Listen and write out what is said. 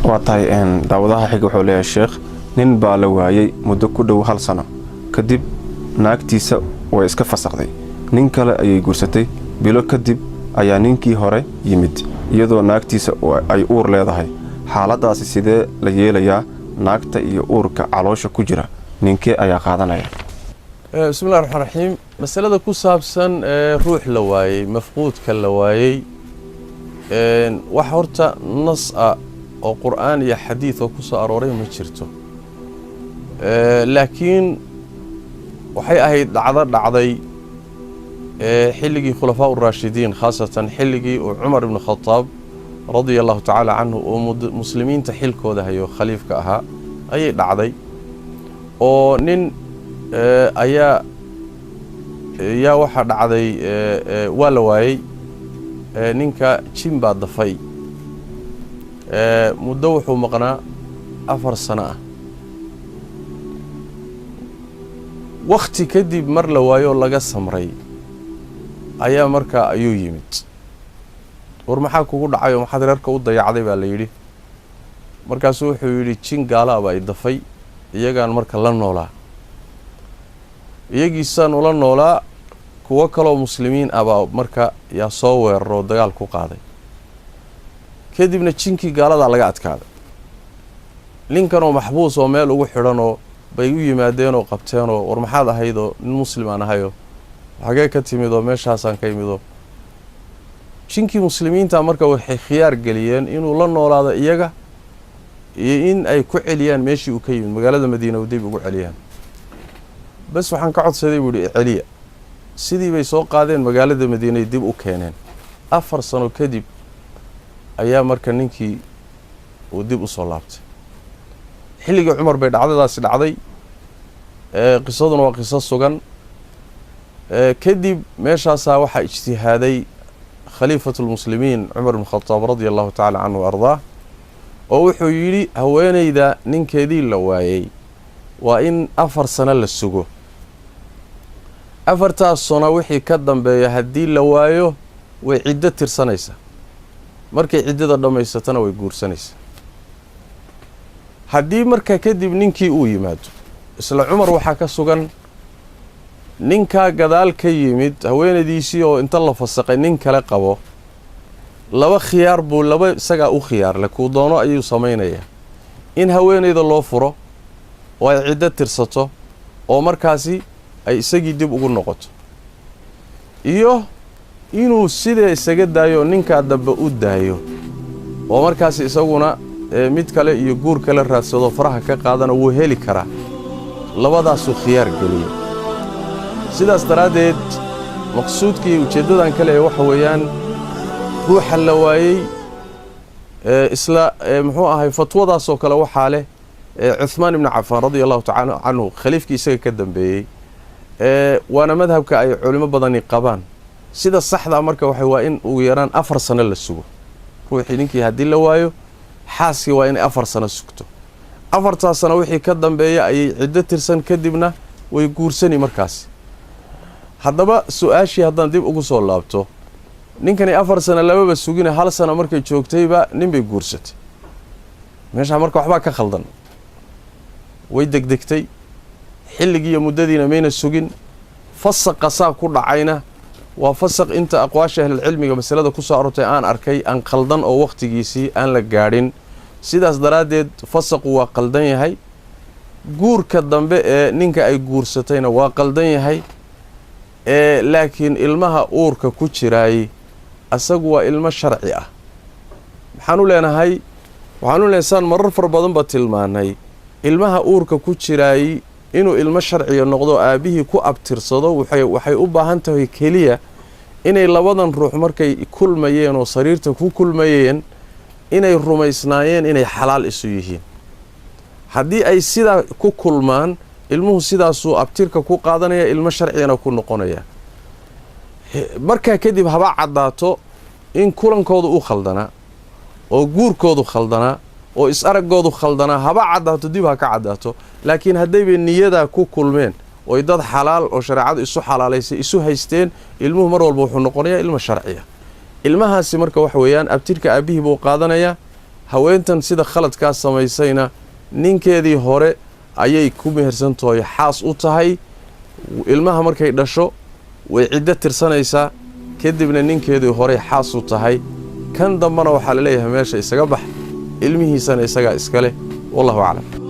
Waa tahay. Daawadaha xiga wuxuu leeyahay: "Sheekh, nin baa la waayey muddo ku dhow hal sano. Kadib naagtiisa way iska fasaqday, nin kale ayay guursatay. Bilo kadib ayaa ninkii hore yimid iyadoo naagtiisa ay uur leedahay. Xaaladdaasi sidee la yeelayaa? Naagta iyo uurka caloosha ku jira ninkee ayaa qaadanaya?" Bismillahi raxmaan raxiim. Masalada ku saabsan ruux la waayey, mafquudka la waayey, wax horta nas ah oo Qur'aan iyo xadiid oo ku soo arooray ma jirto. Laakiin waxay ahayd dhacdo dhacday xilligii khulafaa uraashidiin, khaasatan xilligii uu Cumar ibnu Khadaab radia Allahu tacaala canhu uu muslimiinta xilkooda hayo, khaliifka ahaa, ayay dhacday oo nin ayaa yaa waxaa dhacday waa la waayey ninka, jin baa dafay. Muddo wuxuu maqnaa 4 sano ah. Wakhti kadib mar la waayo oo laga samray ayaa markaa ayuu yimid. "War, maxaa kugu dhacay oo maxaad reerka u dayacday?" baa la yidhi. Markaasuu wuxuu yidhi: "Jin gaala baa i dafay, iyagaan marka la noolaa, iyagiisaan ula noolaa. Kuwo kaloo muslimiin ah baa marka yaa soo weeraroo dagaal ku qaaday. Kadibna jinkii gaaladaa laga adkaaday. Ninkanoo maxbuus oo meel ugu xidhanoo bay u yimaadeenoo qabteenoo, 'War, maxaad ahaydoo?' 'Nin muslim aan ahayoo.' 'Xagee ka timidoo?' 'Meeshaasaan ka imidoo.' Jinkii muslimiinta marka waxay khiyaar geliyeen inuu la noolaado iyaga iyo in ay ku celiyaan meeshii uu ka yimid, magaalada Madiina, dib ugu celiyaan. 'Bas, waxaan ka codsaday,' buu yihi, 'celiya.' Sidii bay soo qaadeen, magaalada Madiinay dib u keeneen. 4 sano kadib ayaa marka ninkii uu dib u soo laabtay. Xilligii Cumar bay dhacdadaasi dhacday. Qisaduna waa qiso sugan. Kadib meeshaasaa waxaa ijtihaaday khaliifatulmuslimiin Cumar ibn Khadaab radia Allahu tacala canhu wa ardaah, oo wuxuu yidhi: haweeneyda ninkeedii la waayey waa in 4 sano la sugo. Afartaas sano wixii ka dambeeya haddii la waayo, way ciddo tirsanaysaa. Markay ciddada dhammaysatana way guursanaysaa. Haddii marka kadib ninkii uu yimaado, isla Cumar waxaa ka sugan ninkaa gadaal ka yimid haweenaydiisii oo inta la fasaqay nin kale qabo, laba khiyaar buu, laba isagaa u khiyaarle, kuu doono ayuu samaynayaa: in haweenayda loo furo oo ay ciddo tirsato oo markaasi ay isagii dib ugu noqoto, iyo inuu sidee isaga daayo, ninkaa dambe u daayo, oo markaasi isaguna mid kale iyo guur kale raadsado, faraha ka qaadana wuu heli karaa. Labadaasuu khiyaar geliyo. Sidaas daraaddeed, maqsuudka iyo ujeeddadan kale ee waxa weeyaan ruuxa la waayey, isla muxuu ahay, fatwadaasoo kale waxaa leh Cuhmaan ibnu Cafaan radia Allahu tacala canhu, khaliifkii isaga ka dambeeyey, waana madhabka ay culimo badani qabaan. Sida saxdaa marka waxa waa in ugu yaraan 4 sano la sugo ruuxii. Ninkii haddii la waayo, xaaskii waa inay 4 sano sugto. Afartaas sano wixii ka dambeeya ayay ciddo tirsan, kadibna way guursani markaasi. Haddaba su-aashii haddaan dib ugu soo laabto, ninkani 4 sano lababa sugina, hal sano markay joogtayba nin bay guursatay. Meeshaa marka waxbaa ka khaldan. Way degdegtay, xilligii iyo muddadiina mayna sugin. Fasaqa saa ku dhacayna waa fasaq inta aqwaasha ahlulcilmiga masalada ku soo aroortay aan arkay aan khaldan oo wakhtigiisii aan la gaadhin. Sidaas daraaddeed fasaqu waa qaldan yahay, guurka dambe ee ninka ay guursatayna waa qaldan yahay. Laakiin ilmaha uurka ku jiraay asagu waa ilmo sharci ah. Maxaan u leenahay? Waxaan u leenahay, saan marar fara badanba tilmaanay, ilmaha uurka ku jiraay inuu ilmo sharciga noqdo, aabbihii ku abtirsado, waxay u baahan tahay keliya inay labadan ruux markay kulmayeen oo sariirta ku kulmayeen inay rumaysnaayeen inay xalaal isu yihiin. Haddii ay sidaa ku kulmaan, ilmuhu sidaasuu abtirka ku qaadanaya, ilmo sharcigana ku noqonaya. Markaa kadib haba caddaato in kulankoodu u khaldanaa oo guurkoodu khaldanaa oo is-araggoodu khaldanaa, haba caddaato, dib ha ka caddaato. Laakiin haddayba niyadaa ku kulmeen oy dad xalaal oo shareecadu isu xalaalaysay isu haysteen, ilmuhu mar walba wuxuu noqonayaa ilmo sharciya. Ilmahaasi marka waxa weeyaan abtirka aabbihii buu qaadanayaa. Haweentan sida khaladkaa samaysayna ninkeedii hore ayay ku mehersantahoy xaas u tahay. Ilmaha markay dhasho way ciddo tirsanaysaa, kadibna ninkeedii horey xaas u tahay. Kan dambena waxaa la leeyahay meesha isaga bax, ilmihiisana isagaa iska leh. Wallahu aclam.